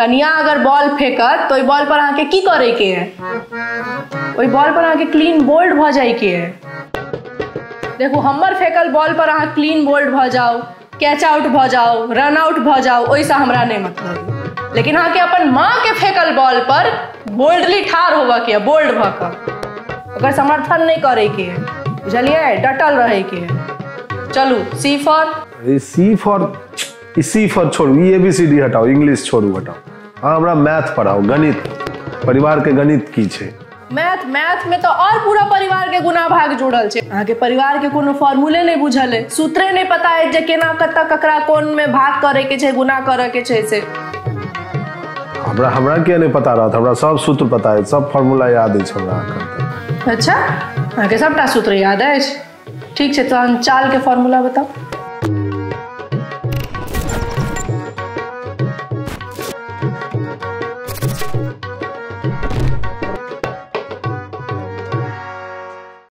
कनिया अगर बॉल फेंकत तो ओहि बॉल पर अहाँके की करे के है? ओहि बॉल पर अहाँके क्लीन बोल्ड भऽ जाय के है। देखू हमर फेकल बॉल पर अहाँ क्लीन बोल्ड भऽ जाओ, कैच आउट भऽ जाओ, रन आउट भऽ जाओ, ओहिसँ हमरा नहि मतलब। लेकिन अहाँके अपन माँ के फेकल बॉल पर बोल्डली ठाढ़ होबऽ के है, बोल्ड भऽ कऽ, ओकर समर्थन नहि करे के है, बुझलियै? डटल रहे के है। चलू C for, C for, C for छोड़ू, ई ए बी सी डी हटाओ, इंग्लिश छोड़ू हटाओ, हाँ हमरा मैथ पढ़ाओ, गणित, परिवार के गणित की छै? मैथ, मैथ में तो और पूरा परिवार के गुना भाग जुड़ल छै। अहाँके परिवार के कोनो फॉर्मूले नहि बुझल है, सूत्रे नहि पता है जे केना कतऽ ककरा कोन में भाग करे के छै, गुना करे के छै। से हमरा हमरा किया नहि पता रहत? हमरा सब सूत्र पता है, सब फॉर्मूला याद अछि हमरा एखन। अच्छा, अहाँके सबटा सूत्र याद अछि? ठीक छै, तहन चाल के फॉर्मूला बताउ।